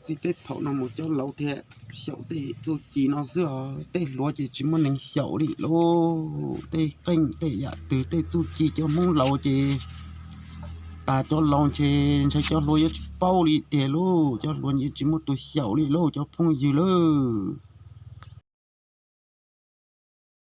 Txij tej thaum no mus cov laus thiaj xyaum tej txuj ci no xwb os, tej hluas ces tsis muaj neeg xyaum li lauj. Tej qeej tej yam twg tej txuj ci cov Hmoob laus ces tas cov laus ces ntshai cov hluas yuav tsis paub li tiag lauj. Cov hluas ces tsis muaj tus xyaum li lauj cov phooj ywg lauj.